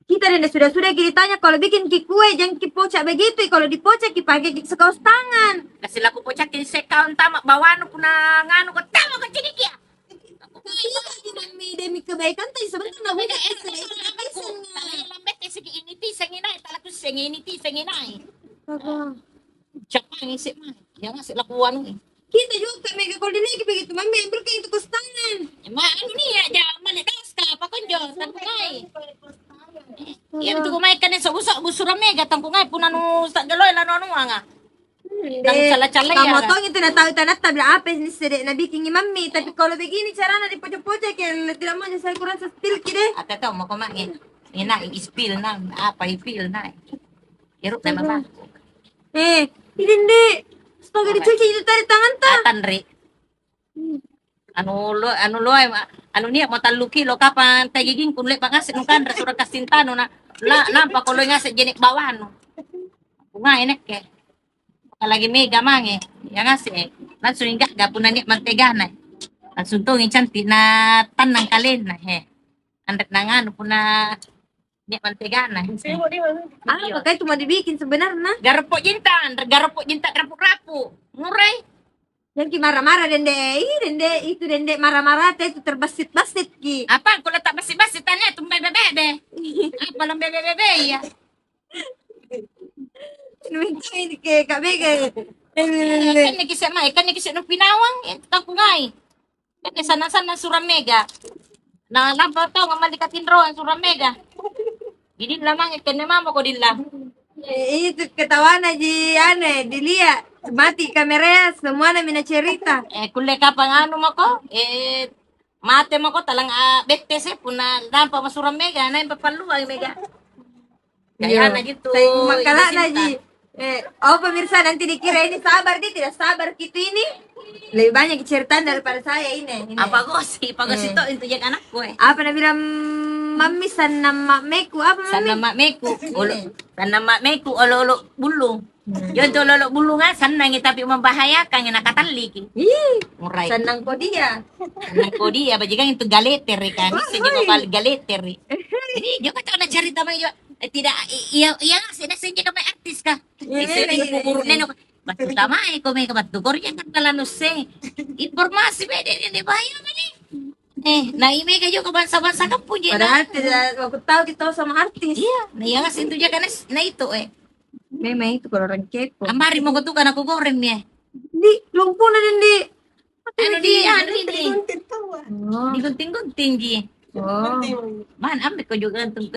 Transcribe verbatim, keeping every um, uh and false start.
Kita dende sudah-sudah ki ditanya kalau bikin ki kue, jangan ki poca begitu, kalau dipoca ki pakai ki sekaos tangan. Kasi laku poca ki sekaos tama bawanu kuna nganu ko tama ko cediki ya. Iya, demi, demi kebaikan tadi sebenarnya nggak boleh. Lambek segi ini ti senginai, talaku segi ini ti senginai. Cak mangi sik, Mang. Jangan sik lakuan. Kita juga mega kalau dinaikin begitu, Mami, ambil kayak itu kostangan. Ma, anu nia, ja, mane daska, apa konjo, tangkungai. Iya, itu kumai kan so usah gusura mega, tangkungai, punna nu sa galoi lanu anuanga. Tang cala-cala ya. Kamu tong itu na tahu tanatta bila apa ini sedek na bikingi Mami, tapi kalau begini carana dipojok-pojok ya, tidak mau saya kurang sepil ki deh. Ate tau mako mange. Ina ispil na, apa ipil na. Iru na mama. Eh, ini ndi. Sebagai dicuci itu tadi tangan ta. Atan ri. Anu lo, anu lo, anu nia mau tallu kilo kapang teh giging kun lepa ngasih nu kanre surang kasintanu na. La nampa kolo ngasih jenik bawanu. Bunga enek ke. Lagi mega mange, ya ngasih. Langsung inggak punna nia mantegana. Langsung tongi cantik na tannang kalena he. Anre nanganu punna nia mantegana. Apa kayak cuma dibikin sebenarnya? Garoppo jinta, anre garoppo jinta rapu-rapu. Murai. Yang ki marah-marah dende, ih dende itu dende marah-marah teh itu terbesit-besit ki. Apa aku letak besit-besit tanya tumbai bebe. Apa lam bebe-bebe ya? Minta ini ke Kak Bege. Kan niki sia mae, kan niki sia nu pinawang, eh, tau ku ngai. Kan sanna-sanna surang mega. Na lampa tau ngamali katinroang surang mega. Jadi lamang kenne mamo ko dilla. Eh, itu ketawana ji ane dilia mati kamera semuanya mina cerita. Eh, kulle kapang anu mako? Eh, mate mako talang a bette se punna nampa masurang mega, naeng pappalluang mega. Kayana gitu. Sai makkala'na ji. Eh, oh pemirsa nanti dikira ini sabar dia tidak sabar gitu ini. Lebih banyak ceritanya daripada saya ini. Ini. Apa gosip? Apa gosip to itu jaga anakku eh. Apa nabilang Mammi sannang makmeku? Apa Mammi? Sannang makmeku. Olo, sannang makmeku olo-olo bulung. Yo itu olo-olo bulunga sannangi tapi membahayakan nakatalliki. Ih, murai. Sannang kodia. Sannang kodia bajikang itu galetere kan. Bisa juga balik galetere. Jadi juga tak ada cerita mai juga. Eh, tidak, i-, iya, iya, sih, sih, jadi mai artis kah? Iya, iya, iya. Buru neno, battu tamai ko mega battu korja kan kalau nusse. Informasi bede ini bahaya mani. Eh, na i mega juga bangsa-bangsa kampung je. Padahal tidak waktu tahu kita sama artis. Iya, na iya ngasih itu jaga na itu eh. Memang itu kalau orang kepo. Ambari mau kutu kan aku goreng ya. Di lumpuna dan di anu di anu ini. Digunting-gunting ji. Oh. Man, ambil kau juga gantung.